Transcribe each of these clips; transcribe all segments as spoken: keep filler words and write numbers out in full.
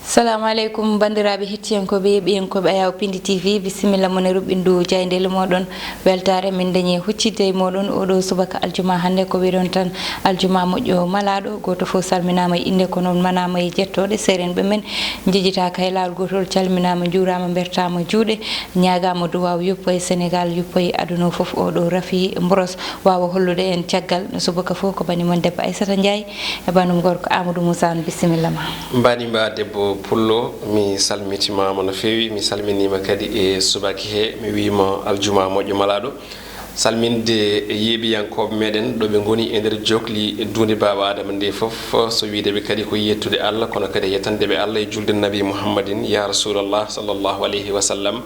Salamu aleykum, banndiraaɓe hettiyankooɓe, yeeɓiyankooɓe Ayaw Pindi T V, bisimilla mon e ruɓɓindu jaayndeele mooɗon. Weltaare min dañi huccitde e mooɗon oɗo subaka aljuma hannde, ko wiɗon tan aljuma moƴƴo malaaɗo. Gooto fof salminaama e innde, kono on manaama e jettooɗe. Seerenɓe men njejitaaka e laawol gootol, calminaama, njuuraama, mbertaama juuɗe, ñaagaama duwaaw yuppo e Senegaal, yuppo e aduna o fof. Oɗo rafi mboros waawa hollude en caggal. Subaka fof ko bani mon debbo Aissata Ndiaye e banum gorko Amadou Moussa. On bisimilla ma. Mbaɗi mba debbo Pullo, mi salmitimaama no feewi, mi salminiima kadi e subaki he, mi wiima aljuma moƴƴo malaaɗo. Salminde yeeɓiyankooɓe meɗen ɗo ɓe ngoni e nder jokli duunde Baaba Adama nde fof, so wiide ɓe kadi ko yettude Allah, kono kadi yettande ɓe Allah e julde Nabi Muhammadin, ya Rasulallah, sallallahu alayhi wa sallam.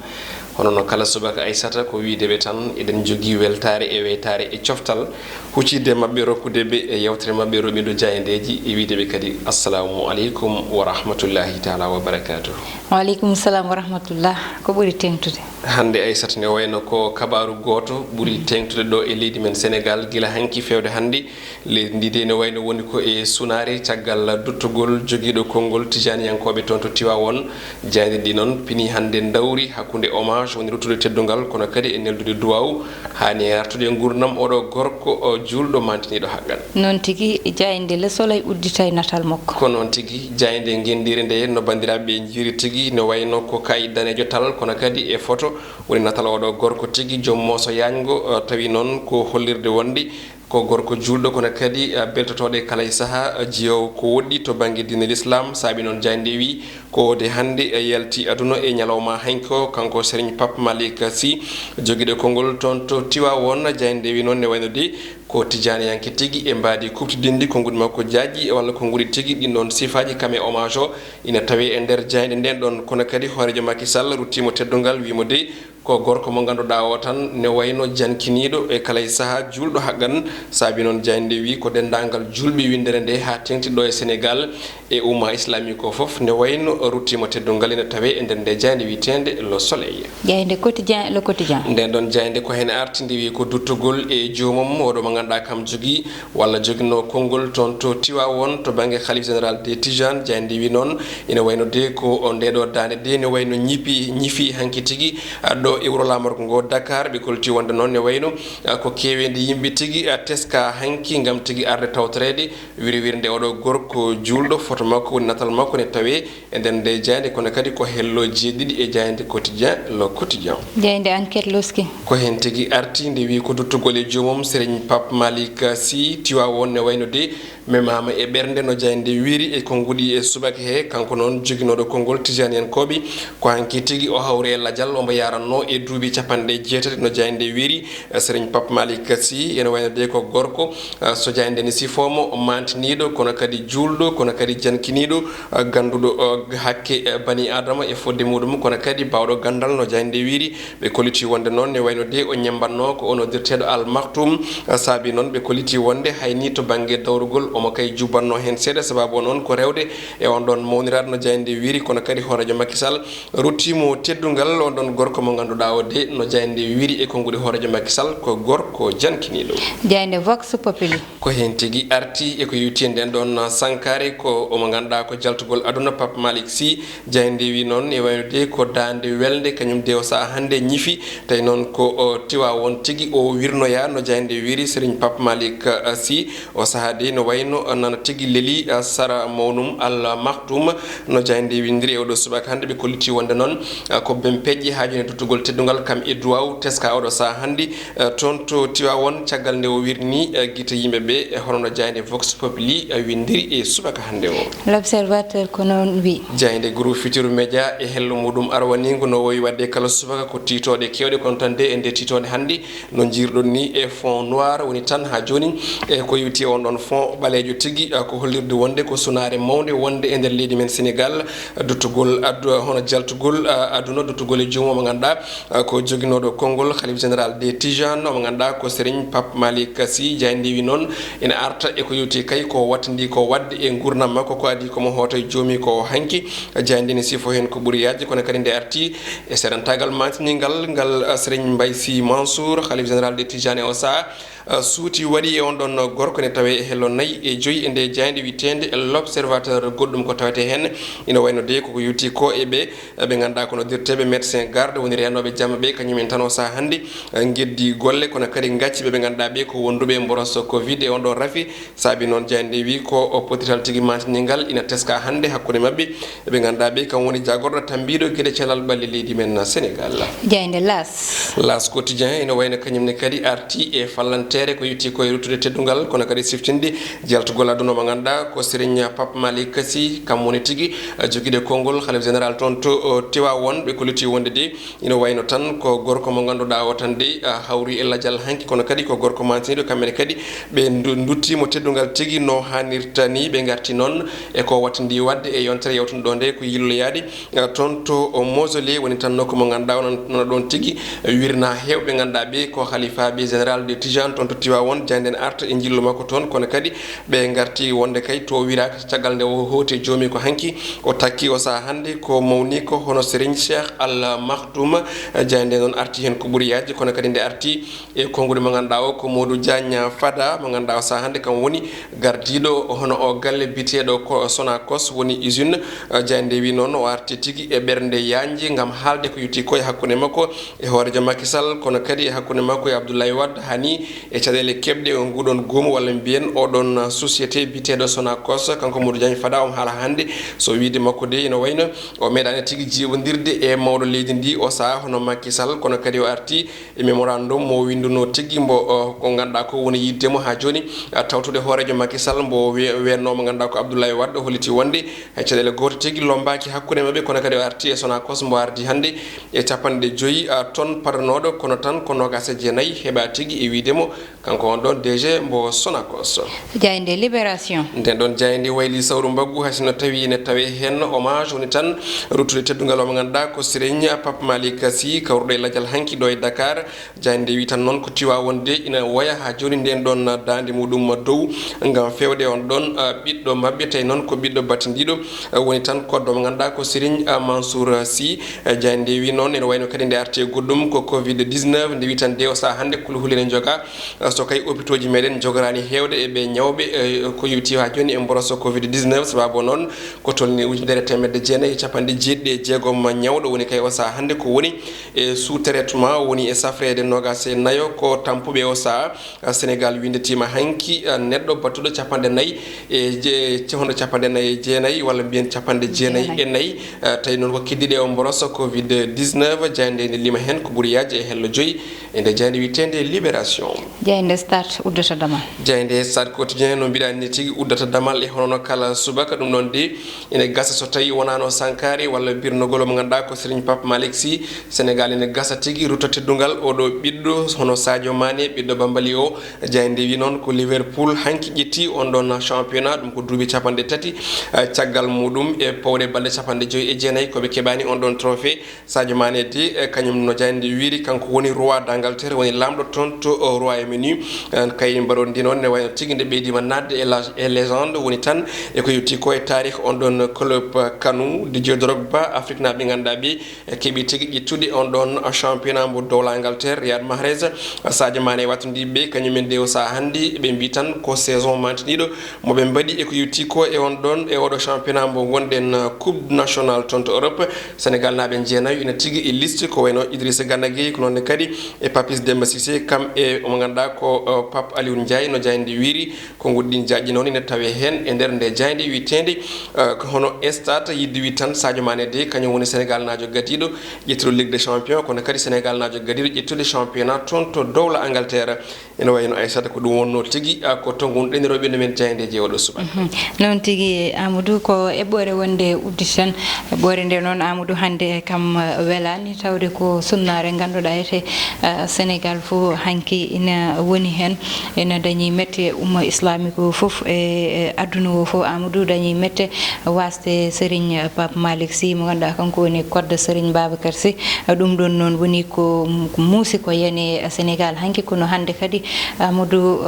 Hono no kala subaka Aissata, ko wiide ɓe tan, eɗen jogii weltaare e weytaare e coftal, huccitde maɓɓe, rokkude ɓe e yewtere maɓɓe, ruɓɓindu jaayndeeji, e wiide ɓe kadi, assalamu aleykum wa rahmatullahi taala wa barakatuh. Wa aleykum salam wa rahmatullah. Ko ɓuri teeŋtude? Hannde Aissata, ne wayno ko kabaaru gooto ɓuri teeŋtude ɗo e leydi men Senegaal, gila hanki feewde hannde. Leydi ndi de ne wayno woni ko e sunaare caggal duttugol jogiiɗo konngol Tijaaniyankooɓe toon to Tiwaawoon. Jaaynde ndi noon pinii hannde ndawri hakkunde hommage woni ruttude teddungal, kono kadi e neldude duwaaw, haani e artude e nguurndam oɗo gorko, o juulɗo mantiniiɗo haqqan. Noon tigi, jaaynde Le Soleil udditay natal makko. Ko noon tigi, jaaynde ngenndiire nde, no banndiraaɓe ɓe njiiri tigi, no wayno ko kayit daneejo tal, kono kadi e foto woni natal oɗo gorko tigi, joom mooso yaajngo, eh, tawi noon ko hollirde wonde ko gorko juulɗo, kono kadi, eh, beltotooɗo e kala e sahaa, eh, jiyoowo ko woɗɗi to bannge diine Lislaam. Saabi noon jaaynde wi ko de hannde, eh, yalti aduna e ñalawma hanki o, kanko Serigne Pape Malick Sy, jogiiɗo konngol toon to Tiwaawoon. Jaaynde wi noon ne wayno de ko tijaaniyanke tigi e mbaadi kuɓtidinndi, konnguɗi makko jaajɗi walla konnguɗi tigi. Ɗin ɗoon sifaaji kam e hommage o ina tawee e nder jaaynde nden ɗoon, kono kadi hooreejo Macky Sall ruttiimo teddungal, wiimo de ko gorko mo ngannduɗaa o tan ne wayno jankiniiɗo e kala e sahaa, juulɗo haqqan. Saabi noon jaaynde wi ko denndaangal juulɓe winndere nde haa teeŋti ɗo e Senegaal e umma islamique o fof ne wayno ruttiimo teddungal ina tawee e nder nde jaaynde wiyeteende Le Soleil. Jaaynde Quotidien, Le Quotidien. Nden ɗoon jaaynde ko heen arti, nde wi ko duttugol e joomum, oɗo mo ngannduɗaa kam jogii walla joginoo konngol toon to Tiwaawoon to bannge Khalif Général des Tidianes. Jaaynde wi noon ina wayno de ko o nde ɗo daande de ne wayno ñiipi, ñiifi hanki tigi, a, ɗo e wuro laamorgo ngo Dakar. Ɓe kolti wonde noon ne wayno, a, ko keeweendi yimɓe tigi, a, teska hanki ngam tigi arde tawtoreede wirwirnde oɗo gorko juulɗo, foto makko woni natal makko ne tawee e nder nde jaaynde, kono kadi ko hello jeeɗiɗi e jaaynde Quotidien, Le Quotidien. Jaaynde Enquête loski. Ko heen tigi arti, nde wi ko duttugol e joomum Serigne Pape Malick Sy, Tiwaawoon ne wayno de memaama e ɓernde no jaaynde wiiri e konnguɗi e subaka he. Kanko noon joginooɗo konngol Tijaaniyankooɓe, ko hanki tigi o hawri e lajal, omo yaranno e duuɓi capanɗe jeetati no jaaynde wiiri. Serigne Pape Malick Sy ene wayno de ko gorko, eh, so jaaynde ne sifomo mantiniiɗo, kono kadi juulɗo, kono kadi jankiniiɗo, eh, gannduɗo, eh, hakke, eh, bani Adama e fodde muɗum, kono kadi baawɗo ganndal no jaaynde wiiri. Ɓe kolliti wonde noon ne wayno de o ñemmbanno ko o noddirteeɗo Al Maktoum, eh, saabi noon ɓe kolliti wonde hayni to bannge dawrugol omo kay jubbanno heen seeɗa, sababu o noon ko rewde e on ɗoon mawniraaɗo no jaaynde wiiri, kono kadi hooreejo Macky Sall ruttiimo teddungal. On ɗoon gorko mo ngannduɗaa o de no jaaynde wiiri e konnguɗi hooreejo Macky Sall ko gorko jankiniiɗo. Jaaynde Vox Populi. Ko heen tigi arti e ko yowti e nden ɗoon sankaare, ko omo ngannduɗaa ko jaltugol aduna Pape Malick Sy. Jaaynde wi noon e wayno de ko daande welnde, kañum de o sahaa hannde ñifi, tawi noon ko o Tiwaawoon tigi o wirnoyaa no jaaynde wiiri. Serigne Pape Malick, eh, Sy o sahaa de no wayno nana tigi leli, eh, sara mawnum Al Maktoum no jaaynde winndiri e oɗo subaka hannde. Ɓe kolliti wonde noon, eh, ko ben peƴƴi haa jooni duttugol teddungal kam e duwaaw teska oɗo sahaa hannde, eh, toon to Tiwaawoon, caggal nde o wirni, eh, gite yimɓe ɓe, eh, hono no jaaynde Vox Populi, eh, winndiri e subaka hannde o. L'Observateur ko noon wi. Jaaynde Groupe Futurs Médias e hello muɗum arwaniingo no wowi waɗde kala subaka ko tiitooɗe keewɗe, kono tan de e nde tiitooɗe hannde no njiirɗon ni e fond noir woni tan haa jooni. E ko yowti e on ɗon fond ɓaleejo tigi, eh, ko hollirde wonde ko sunaare mawnde wonde e nder leydi men Senegaal, duttugol addu-, hono jaltugol, eh, aduna, duttugol e joomum mo ngannduɗaa, eh, ko joginooɗo konngol Khalif Général des Tidianes, mo ngannduɗaa ko Serigne Pape Malick Sy. Jaaynde wi noon ina arta e ko yowti kay ko wattandi ko waɗde e nguurndam makko, ko adii ko mo hoota e joomi ko hanki. Jaaynde ne sifo heen ko ɓuri yaajde, kono kadi nde arti e seedantaagal maantiniingal ngal, eh, Serigne Mbaye Sy Mansour, Khalif Général des Tidianes o sahaa, Suuti waɗi e on ɗon gorko ne tawee e hello nayi e joyi e nde jaaynde wiyeteende L'Observateur. Goɗɗum ko tawetee heen ina wayno de koko yowti ko e ɓe ɓe ngannduɗaa ko noddirteeɓe médecin garde, woni reenooɓe jamma ɓe, kañum en tan o sahaa hannde ngeddi golle, kono kadi ngacci ɓe ɓe ngannduɗaa ɓe ko wonduɓe e mboros covid e on ɗon rafi. Saabi noon jaaynde wi ko o potital tigi mantingal ina teska hannde hakkunde maɓɓe ɓe ngannduɗaa ɓe kam woni jagorɗo tambiiɗo geɗe cellal ɓalli leydi men Sénégal. Jaaynde L'As. L'As Quotidien ina wayno kañum ne kadi arti e fallanteere ko yowti ko e ruttude teddungal, kono kadi siftinde jaltugol aduna mo ngannduɗaa ko Serigne Pape Malick Sy, kam woni tigi jogiiɗo konngol Khalife Général toon to Tivaouane. Ɓe kolliti wonde de ina wayno tan ko gorko mo ngannduɗaa o tan de hawri e lajal hanki, kono kadi ko gorko mantiniiɗo. Kamɓe ne kadi ɓe ndu- nduttiimo teddungal tigi no haanirta ni. Ɓe ngarti noon e ko wattindi waɗde e yontere yawtunde ɗo nde ko yilloyaade toon to mausolée, woni tan nokku mo ngannduɗaa onon nana ɗoon tigi wirna heewɓe ngannduɗaa ɓe ko halifaaɓe général de Tijane toon to Tivaouane. Jaaynde nden arta e njillu makko toon, kono kadi ɓe ngarti wonde kay to wiraaka caggal nde o hooti e joomi ko hanki o takki o sahaa hannde ko mawni ko hono Serigne Cheikh Al Maktoum. Jaaynde nde noon arti heen ko ɓuri yaajde, kono kadi nde arti e konnguɗi mo ngannduɗaa o ko Modou Diagne Fada mo ngannduɗaa o sahaa hannde kam woni gardiiɗo hono o galle biyeteeɗo ko Sonacos woni usine. Jaaynde wi noon o arti tigi e ɓernde yaajnde ngam haalde ko yowti ko e hakkunde makko e hooreejo Macky Sall, kono kadi e hakkunde makko e Abdoulaye Wade, hani e caɗeele keɓɗe e nguɗon goomu walla mbiyen oɗon société biyeteeɗo Sonacos. Kanko Modou Diagne Fada omo haala hannde so wiide makko de ina wayno o meeɗaani tigi jiwondirde e mawɗo leydi ndi o sahaa hono Macky Sall, kono kadi o arti e mémorandum mo winnduno tigi mbo ko ngannduɗaa ko woni yiɗde mo haa jooni tawtude hooreejo Macky Sall mbo we- weenno mo ngannduɗaa ko Abdoulaye Wade, holliti wonde hay caɗeele gooto tigi lommbaaki hakkunde maɓɓe, kono kadi o arti e Sonacos mbo ardi hannde e capanɗe joyi tonnes padanooɗo, kono tan ko noogaas e jeenayi heɓaa tigi e wiide mo kanko on ɗon D G mbo Sonacos. Jaaynde Libération. Nden ɗon jaaynde wayli sawru mbaggu, hay sinno tawi ene tawee heen hommage woni tan ruttude teddungal o mo ngannduɗaa ko Serigne Pape Malick Sy kawruɗo e lajal hanki ɗo e Dakar. Jaaynde wi tan noon ko Tivaouane de ina woya haa jooni nden ɗon daande muɗum dow ngam feewde on ɗon ɓiɗɗo maɓɓe, tawi noon ko ɓiɗɗo battindiiɗo woni tan koddo mo ngannduɗaa ko Serigne Mansour Sy. Jaaynde wi noon ene wayno kadi nde arti e goɗɗum ko covid dix-neuf, nde wi tan de o sahaa hannde kulhuli ne njogaa. So kay hôpitaux ji meɗen njogoraani heewde e ɓe ñawɓe ko yowti haa jooni e mboros covid dix-neuf, sababu noon ko tolni ujunere teemedde jeenayi e capanɗe jeeɗiɗi e jeegom ñawɗo woni kay o sahaa hannde ko woni e sous traitement, woni e safreede noogaas e nayo ko tampuɓe o sahaa. Sénégal winnditiima hanki neɗɗo battuɗo capanɗe nayi e je- hono capanɗe nayi e jeenayi walla mbiyen capanɗe jeenayi e nayi. Tawi noon ko keddiiɗe o mboros covid dix-neuf. Jaaynde nde lima heen ko ɓuri yaajde e hello joyi e nde jaaynde wiyeteende Libération. Jaaynde Stade uddata damal. Jaaynde Stade Quotidien no mbiɗa ni tigi uddata damal e hono no kala subaka ɗum ɗon de ene gasa so tawi wonaano sankaare walla birnogol mo ngannduɗaa ko Serigne Pape Malick Sy. Sénégal ene gasa tigi rutta teddungal oɗo ɓiɗɗo hono Sadio Mané ɓiɗɗo Bambali o. Jaaynde wi noon ko Liverpool hanki ƴetti on ɗon championnat, ɗum ko duuɓi capanɗe tati caggal muɗum e powɗe balɗe capanɗe joyi e jeenayi ko ɓe keɓaani on ɗon trophée. Sadio Mané de kañum no jaaynde wiiri kanko woni roi d'Angleterre, woni laamɗo toon to Royaume-Uni. Kay mbaɗon ndi noon ne wayno tigi nde ɓeydiima naatde e la e légende woni tan e ko yowti ko e taarih on ɗon club kanu. Didier Drogba, Afriknaaɓe ngannduɗaa ɓe keɓi tigi ƴettude on ɗon championnat mbo dowla Angleterre. Riyad Mahrez, Sadio Mané wattondiiɓe ɓe kañumen de o sahaa hannde ɓe mbi tan ko saison mantiniiɗo mo ɓe mbaɗi e ko yowti ko e on ɗon e oɗo championnat mbo ngonɗen coupe nationale toon to Europe. Sénégal naaɓe jeenayo ina tigi e liste ko wayno Idrissa Gana Gueye ko noon ne kadi e Papis Demba Cissé kam e omo ngannduɗaa ko Pape Aliou Ndiaye no jaaynde wiiri. Konnguɗi ɗin jaaƴɗi noon ina tawee heen e nder nde jaaynde wiyeteende ko hono Stade. Yiɗde wi tan Sadio Mané de kañum woni Sénégal naajo gadiiɗo ƴettuɗo Ligue des Champions, kono kadi Sénégal naajo gadiiɗo ƴettude championnat toon to dowla Angleterre. Ina wayno Aissata ko ɗum wonno tigi ko to ngonɗen rewɓe no men jaayndeeji e oɗo subaka. Noon tigi Amadou, ko eɓɓoore wonde udditi tan. Eɓɓoore nde noon Amadou hannde kam welaani tawde ko sunnaare ngannduɗaa ete Sénégal fof hanki ina woni heen, ina dañi mette umma islamique o fof e adduna o fof Amadou dañi mette wasde Serigne Pape Malick Sy mo ngannduɗaa kanko woni koddo Serigne Babacar Sy. Ɗum ɗon noon woni ko muusi ko yani Sénégal hanki, kono hannde kadi Amadou,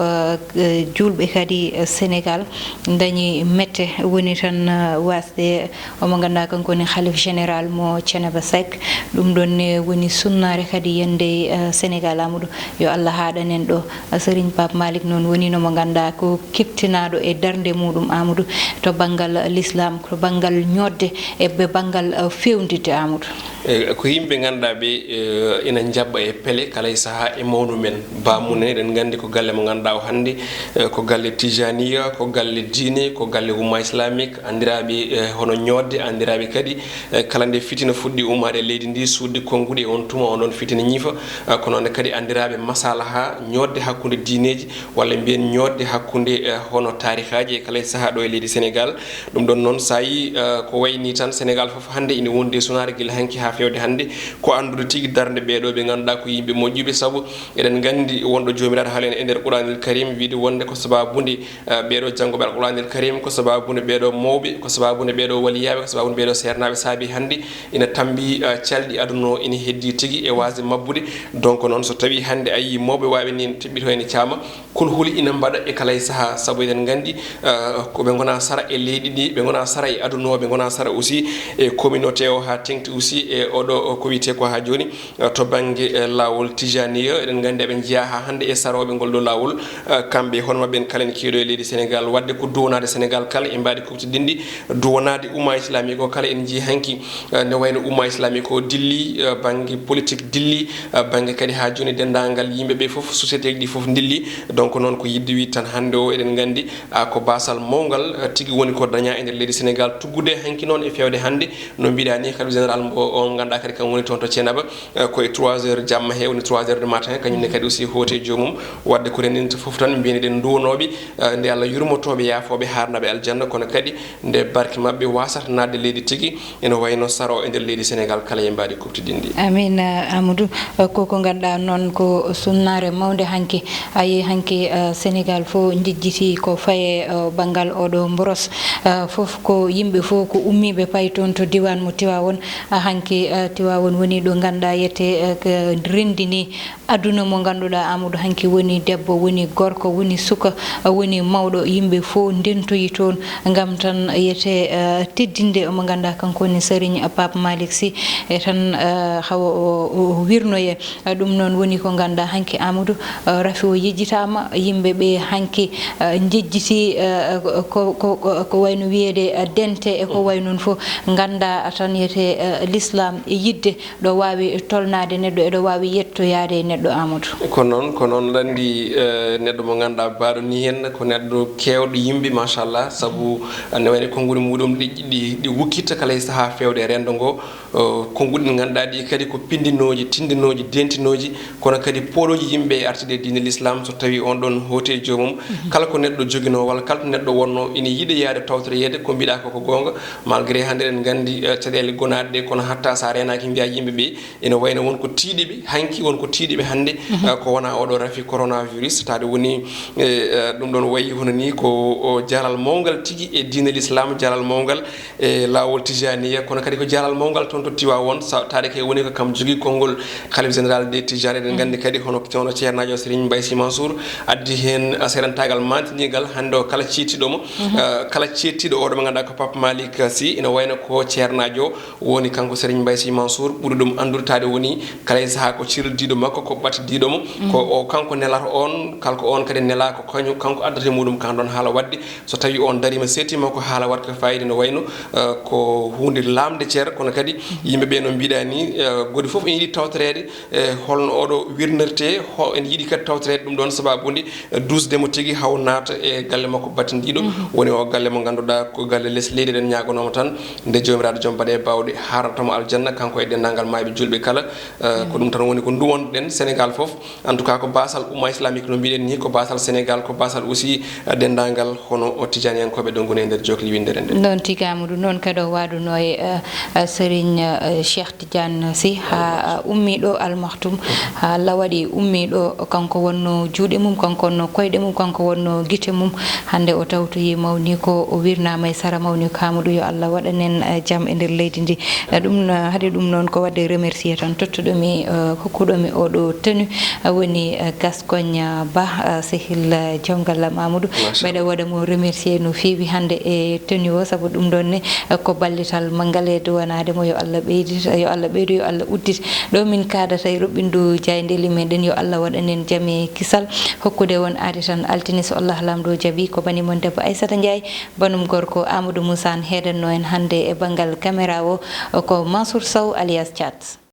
juulɓe kadi Sénégal dañi mette woni tan wasde omo ngannduɗaa kanko woni Khalif Général mo Thiénaba Seck. Ɗum ɗon ne woni sunnaare kadi yande Sénégal Amadou. Yo Allah haaɗan en Ɗo, Serigne Pape Malick noon woni no mo ngannduɗaa ko keptinaaɗo e darnde muɗum, Amadou, to banngal l'islam, to banngal ñootde e be banngal, eh, fewndirde, Amadou. E ko yimɓe ngannduɗaa ɓe, eh, ina njaɓɓa e pele kala e sahaa e mawɗo men. Baamun en, eɗen nganndi ko galle mo ngannduɗaa o hannde, eh, ko galle tijaniya, ko galle diine, ko galle umma islamique, anndiraaɓe, eh, hono ñootde, anndiraaɓe kadi, eh, kala nde fitina fuɗɗi ummaade e leydi ndi, suuɗde konnguɗi e on tuma, on ɗon fitina ñiifa. Eh, ko noon kadi anndiraaɓe masalaha, ñootde hakkunde diineeji, walla mbiyen ñootde hakkunde, eh, hono taarihaaji e kala e sahaa ɗo e leydi Sénégal. Ɗum ɗon noon, so a yii, eh, ko wayi ni tan, Sénégal fof hannde ina wondi e sunaare gila hanki haa feewde hannde. Ko anndude tigi darnde ɓeeɗo ɓe ngannduɗaa ko yimɓe moƴƴuɓe, sabu eɗen nganndi wonɗo Joomiraaɗo haali en e nder Quraanil Karim, wiide wonde ko sabaabu nde, eh, ɓeeɗo jannguɓe Al Quraanil Karim, ko sabaabu nde ɓeeɗo mawɓe, ko sabaabu nde ɓeeɗo waliyaaɓe, ko sabaabu nde ɓeeɗo seernaaɓe saabi hannde ina tambi, eh, calɗi aduna o ina heddi tigi e waasde mabbude. Donc noon, so tawii hannde a yii mawɓe waaɓe ni teɓɓito ene caama, kulhuli ina mbaɗa e kala e sahaa, sabu eɗen nganndi, eh, ko ɓe ngona sara e leydi ndi, ɓe ngona sara e aduna o, ɓe ngona sara aussi e communauté o, haa teŋti aussi e oɗo ko wiyetee ko haa jooni, eh, to bannge, eh, laawol tijaniya. Eɗen nganndi eɓe njeyaa haa hannde e sarooɓe ngol ɗo laawol, eh, kamɓe hono maɓɓe en kala ene keedo e leydi Sénégal. Waɗde ko duwanaade Sénégal kala e mbaadi kuuɓtidinɗi, duwanaade umma islamique o kala en njii hanki, eh, ne wayno umma islamique o dilli, eh, bannge politique dilli, eh, bannge kadi haa jooni denndaangal yimɓe ɓe fof, société ji ɗi fof dilli. Donc noon ko yiɗde wiide tan hannde o eɗen nganndi, ah, ko baasal mawngal, eh, tigi woni ko dañaa e nder leydi Sénégal, tuggude hanki noon e feewde hannde, no mbiɗa ni, khalife général mo o ngannduɗaa kadi kam woni toon to Thiénaba, eh, ko e trois heures jamma he, woni trois heures du matin, kañum ne kadi aussi hooti e joomum, waɗde ko renndinta fof tan mbiyen eɗen nduwanooɓe, eh, nde Allah yurmotooɓe, yaafooɓe, haarnaaɓe aljanna, kono kadi nde barke maɓɓe wasata naatde leydi tigi, ene wayno saro e nder leydi Sénégal kala e mbaadi kuuɓtidinɗi. Amin, eh, Amadou. Eh, ko, ko ngannduɗaa noon ko sunnaare mawnde hanki. A yii hanki, eh, Sénégal fof njejjiti ko faye, eh, banngal oɗo mboros. Eh, fof ko yimɓe fof ko ummiiɓe payi toon to diiwaan mo Tiwaawoon. Ah, hanki, eh, Tiwaawoon woni ɗo ngannduɗaa yette, eh, ko renndini aduna mo ngannduɗaa, Amadou, hanki woni debbo, woni gorko, woni suka, woni mawɗo, yimɓe fof ndentoyi toon ngam tan yete, eh, teddinde mo ngannduɗaa kanko woni Serigne Pape Malick Sy, e tan, eh, hawa o, o, o wirnoye. Eh, ɗum noon woni ko ngannduɗaa hanki, Amadou, eh, rafi o yejjitaama, yimɓe ɓe hanki, eh, njejjiti, eh, ko, ko, ko, ko wayno wiyeede, eh, dente e ko way noon fof, ngannduɗaa tan yete, eh, l'islam e yiɗde ɗo waawi tolnaade neɗɗo, eɗo waawi yettoyaade e neɗɗo, Amadou. Ko noon, ko noon, aɗa anndi, eh, neɗɗo mo ngannduɗaa baaɗo ni henna ko neɗɗo keewɗo yimɓe, machallah, sabu, eh, ne wayno konnguɗi muɗum ɗi, ɗi, ɗi wukkitta kala e sahaa feewde e renndo ngo. Eh, konnguɗi ɗi ngannduɗaa ɗi kadi ko pinndinooji, tinndinooji, dentinooji, kono kadi pooɗooji yimɓe e artude e diine l'islam, so tawii on ɗon hooti e joomum. Mhm. Kala ko neɗɗo joginoo walla kala to neɗɗo wonnoo ina yiɗi yaade tawtoreede ko mbiɗaa ko, ko goonga, malgré hannde eɗen nganndi, eh, caɗeele gonaaɗe ɗe, kono hatta so a reenaaki mbiyaa yimɓe ɓe, ene wayno won ko tiiɗi ɓe, hanki won ko tiiɗi ɓe hannde, mhm, eh, ko wonaa oɗo rafi coronavirus, taade woni, eh, eh, ɗum ɗon wayi hono ni ko o jaral mawngal tigi e diine l'islam, jaral mawngal e laawol tijaniya, kono kadi ko jaral mawngal toon to Tiwaawoon, sa-, taade kay woni ko kam jogii konngol khalife général des Tidianes. Eɗen nganndi kadi hono, hono ceernaajo Serigne Mbaye Sy Mansour addi heen, eh, seedantaagal maantiniigal hannde o kala ceettiiɗo mo, mhm, eh, kala ceettiiɗo oɗo mo ngannduɗaa ko Pape Malick Sy, ene wayno ko ceernaajo woni kanko Serigne Mbaye Sy Mansour, ɓuri ɗum anndude taade woni kala e sahaa ko cirldiiɗo makko, ko ɓattidiiɗo mo, mhm, ko o kanko nelata on, kala ko on kadi nela ko kañum, kanko addata e muɗum kan ɗon haala waɗde. So tawii on dariima seetii makko haala waɗ ko fayida no wayno, eh, ko huunde laamde cer, kono kadi yimɓe ɓe no mbiɗa ni, eh, godi fof ene yiɗi tawtoreede, eh, holno oɗo wirnirte, ho-, ene yiɗi kadi tawtoreede ɗum ɗon sababude, eh, duusde mo tigi haw naata e galle makko battindiiɗo. Mhm. Woni o galle mo ngannduɗaa ko galle les leydi, eɗen ñaaganomo tan nde Joomiraaɗo joom baɗe bawɗe haarata mo aljanna kanko e denndaangal maayɓe julɓe kala. Eh, ko ɗum tan woni ko nduwonɗen Sénégal fof. En tout cas, ko baasal umma islamique no mbiɗen ni, ko baasal Sénégal, ko baasal aussi, eh, denndaangal hono o tijaniyankooɓe ɗo ngoni e nder jookli winndere nde. Noon tigi, Amadou, noon kadi o waɗuno e, eh, eh, Serigne, eh, Cheikh Tidiane Sy, haa, eh, ummi ɗo Al Maktoum, haa Allah waɗi ummi ɗo, kanko wonno juuɗe mum, kanko wonno koyɗe mum, kanko wonno gite mum. Hannde o tawtoyi mawni ko, o wirnaama e sara mawni ko, Amadou, yo Allah waɗan en, eh, jam e nder leydi ndi. Eh, ɗum, eh, haade ɗum noon ko waɗde remercier tan tottuɗo mi, eh, kokkuɗo mi oɗo tenue, eh, woni, eh, Gascogne, eh, Ba, eh, sehil, eh, joom galle am Amadou. Machallah. Mbeɗa waɗa mo remercier no feewi hannde e tenue o, sabu ɗum ɗon ne, eh, ko ballital manngal e duwanaade mo. Yo Allah ɓeydit, yo Allah ɓeydu, yo Allah uddit. Ɗo min kaadata e roɓɓindu jaayndeeli meɗen, yo Allah waɗan en Jami kisal hokkude on aadi tan altine so Allah Laamɗo jaɓi. Ko bani mon debbo Aissata Ndiaye, banum gorko Amadou Moussa heedanno en hannde e banngal caméra o, ko Mansour Sow alias Thiat.